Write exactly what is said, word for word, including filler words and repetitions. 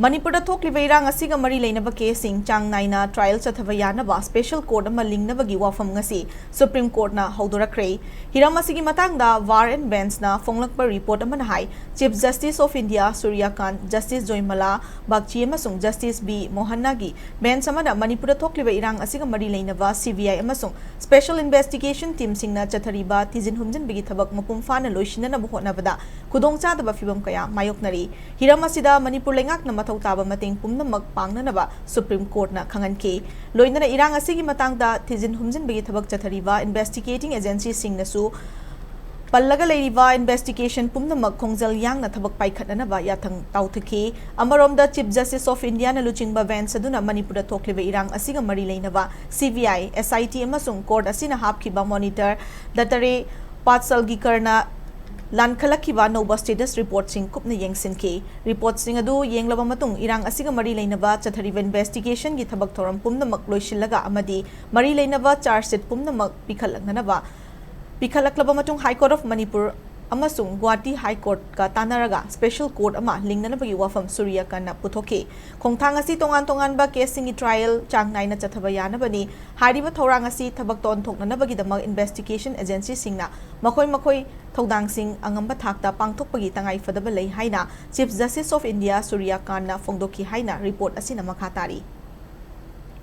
ꯃꯅꯤꯄꯨꯔꯗ ꯊꯣꯛꯂꯤꯕ ꯏꯔꯥꯡ ꯑꯁꯤꯒ ꯃꯔꯤ ꯂꯩꯅꯕ ꯀꯦꯁꯁꯤꯡ ꯆꯥꯡ ꯅꯥꯏꯅ ꯇ꯭ꯔꯥꯏꯌꯦꯜ ꯆꯠꯊꯕ ꯌꯥꯅꯕ ꯁ꯭ꯄꯦꯁꯦꯜ ꯀꯣꯔꯠ ꯑꯃ ꯂꯤꯡꯅꯕꯒꯤ ꯋꯥꯐꯝ ꯉꯁꯤ ꯁꯨꯄ꯭ꯔꯤꯝ ꯀꯣꯔꯠꯅ ꯍꯧꯗꯣꯔꯛꯈ꯭ꯔꯦ꯫ ꯍꯤꯔꯝ ꯑꯁꯤꯒꯤ ꯃꯇꯥꯡꯗ ꯋꯥꯔ ꯑꯦꯟ ꯕꯦꯟꯁꯅ ꯐꯣꯡꯂꯛꯄ ꯔꯤꯄꯣꯔꯠ ꯑꯃꯅ ꯍꯥꯏ, chief justice of India Suryakant, justice Joymalya Bagchi ꯑꯃꯁꯨꯡ ꯖꯁꯇꯤꯁ ꯕꯤ ꯃꯣꯍꯟꯅꯒꯤ ꯕꯦꯟꯁ ꯑꯃꯅ ꯃꯅꯤꯄꯨꯔꯗ ꯊꯣꯛꯂꯤꯕ ꯏꯔꯥꯡ ꯑꯁꯤꯒ ꯃꯔꯤ ꯂꯩꯅꯕ ꯁꯤ ꯕꯤ ꯑꯥꯏ ꯑꯃꯁꯨꯡ ꯁ꯭ꯄꯦꯁꯦꯜ ꯏꯟꯚꯦꯁꯇꯤꯒꯦꯁꯟ ꯇꯤꯝꯁꯤꯡꯅ ꯆꯠꯊꯔꯤꯕ ꯊꯤꯖꯤꯟ ꯍꯨꯝꯖꯤꯟꯕꯒꯤ ꯊꯕꯛ ꯃꯄꯨꯡ ꯐꯥꯅ ꯂꯣꯏꯁꯤꯟꯅꯅꯕ ꯍꯣꯠꯅꯕꯗ ꯈꯨꯗꯣꯡꯆꯥꯗꯕ ꯐꯤꯚꯝ ꯀꯌꯥ ꯃꯥꯌꯣꯛꯅꯔꯤ꯫ ꯍꯤꯔꯝ ꯑꯁꯤꯗ ꯃꯅꯤꯄꯨꯔ ꯂꯩꯉꯥꯛꯅ ꯃꯊꯧ ꯇꯥꯕ ꯃꯇꯦꯡ ꯄꯨꯝꯅꯃꯛ ꯄꯥꯡꯅꯅꯕ ꯁꯨꯄ꯭ꯔꯤꯝ ꯀꯣꯔꯠꯅ ꯈꯪꯍꯟꯈꯤ꯫ ꯂꯣꯏꯅꯅ ꯏꯔꯥꯡ ꯑꯁꯤꯒꯤ ꯃꯇꯥꯡꯗ ꯊꯤꯖꯤꯟ ꯍꯨꯝꯖꯤꯟꯕꯒꯤ ꯊꯕꯛ ꯆꯠꯊꯔꯤꯕ ꯏꯟꯚꯦꯁꯇꯤꯒꯦꯇꯤꯡ ꯑꯦꯖꯦꯟꯁꯤꯁꯤꯡꯅꯁꯨ ꯄꯜꯂꯒ ꯂꯩꯔꯤꯕ ꯏꯟꯚꯦꯁꯇꯤꯒꯦꯁꯟ ꯄꯨꯝꯅꯃꯛ ꯈꯣꯡꯖꯦꯜ ꯌꯥꯡꯅ ꯊꯕꯛ ꯄꯥꯏꯈꯠꯅꯅꯕ ꯌꯥꯊꯪ ꯇꯥꯎꯊꯈꯤ꯫ ꯑꯃꯔꯣꯝꯗ, ꯆꯤꯐ ꯖꯁꯇꯤꯁ ꯑꯣꯐ ꯏꯟꯗꯤꯌꯥꯅ ꯂꯨꯆꯤꯡꯕ ꯕꯦꯟꯁ ꯑꯗꯨꯅ ꯃꯅꯤꯄꯨꯔꯗ ꯊꯣꯛꯂꯤꯕ ꯏꯔꯥꯡ ꯑꯁꯤꯒ ꯃꯔꯤ ꯂꯩꯅꯕ ꯁꯤ ꯕꯤ ꯑꯥꯏ, ꯑꯦꯁ ꯑꯥꯏ ꯇꯤ ꯑꯃꯁꯨꯡ ꯀꯣꯔꯠ ꯑꯁꯤꯅ ꯍꯥꯞꯈꯤꯕ ꯃꯣꯅꯤꯇꯔ ꯗꯇꯔꯦ ꯄꯥꯠꯁꯜꯒꯤꯀꯔꯅ ꯂꯥꯟꯈꯠꯂꯛꯈꯤꯕ ꯑꯅꯧꯕ ꯁ꯭ꯇꯦꯇꯁ ꯔꯤꯄꯣꯔꯠꯁꯤꯡ ꯀꯨꯞꯅ ꯌꯦꯡꯁꯤꯟꯈꯤ꯫ ꯔꯤꯄꯣꯔꯠꯁꯤꯡ ꯑꯗꯨ ꯌꯦꯡꯂꯕ ꯃꯇꯨꯡ, ꯏꯔꯥꯡ ꯑꯁꯤꯒ ꯃꯔꯤ ꯂꯩꯅꯕ ꯆꯠꯊꯔꯤꯕ ꯏꯟꯚꯦꯁꯇꯤꯒꯦꯁꯟꯒꯤ ꯊꯕꯛ ꯊꯧꯔꯝ ꯄꯨꯝꯅꯃꯛ ꯂꯣꯏꯁꯤꯜꯂꯒ ꯑꯃꯗꯤ ꯃꯔꯤ ꯂꯩꯅꯕ ꯆꯥꯔꯖ ꯁꯤꯠ ꯄꯨꯝꯅꯃꯛ ꯄꯤꯈꯠꯂꯛꯅꯅꯕ, ꯄꯤꯈꯠꯂꯛꯂꯕ ꯃꯇꯨꯡ, ꯍꯥꯏ ꯀꯣꯔꯠ ꯑꯣꯐ ꯃꯅꯤꯄꯨꯔ ꯑꯃꯁꯨꯡ ꯒꯨꯋꯥꯍꯥꯇꯤ ꯍꯥꯏ ꯀꯣꯔꯠꯀ ꯇꯥꯟꯅꯔꯒ ꯁ꯭ꯄꯦꯁꯦꯜ ꯀꯣꯔꯠ ꯑꯃ ꯂꯤꯡꯅꯅꯕꯒꯤ ꯋꯥꯐꯝ ꯁꯨꯔ꯭ꯌꯀꯥꯟꯇꯅ ꯄꯨꯊꯣꯛꯈꯤ꯫ ꯈꯣꯡꯊꯥꯡ ꯑꯁꯤ ꯇꯣꯉꯥꯟ ꯇꯣꯉꯥꯟꯕ ꯀꯦꯁꯁꯤꯡꯒꯤ ꯇ꯭ꯔꯥꯏꯌꯦꯜ ꯆꯥꯡ ꯅꯥꯏꯅ ꯆꯠꯊꯕ ꯌꯥꯅꯕꯅꯤ꯫ ꯍꯥꯏꯔꯤꯕ ꯊꯧꯔꯥꯡ ꯑꯁꯤ ꯊꯕꯛꯇ ꯑꯣꯟꯊꯣꯛꯅꯅꯕꯒꯤꯗꯃꯛ ꯏꯟꯚꯦꯁꯇꯤꯒꯦꯁꯟ ꯑꯦꯖꯦꯟꯁꯤꯁꯤꯡꯅ ꯃꯈꯣꯏ ꯃꯈꯣꯏ ꯊꯧꯗꯥꯡꯁꯤꯡ ꯑꯉꯝꯕ ꯊꯥꯛꯇ ꯄꯥꯡꯊꯣꯛꯄꯒꯤ ꯇꯉꯥꯏ ꯐꯗꯕ ꯂꯩ ꯍꯥꯏꯅ ꯆꯤꯐ ꯖꯁꯇꯤꯁ ꯑꯣꯐ ꯏꯟꯗꯤꯌꯥ ꯁꯨꯔ꯭ꯌꯀꯥꯟꯇꯅ ꯐꯣꯡꯗꯣꯛꯈꯤ ꯍꯥꯏꯅ ꯔꯤꯄꯣꯔꯠ ꯑꯁꯤꯅ ꯃꯈꯥ ꯇꯥꯔꯤ꯫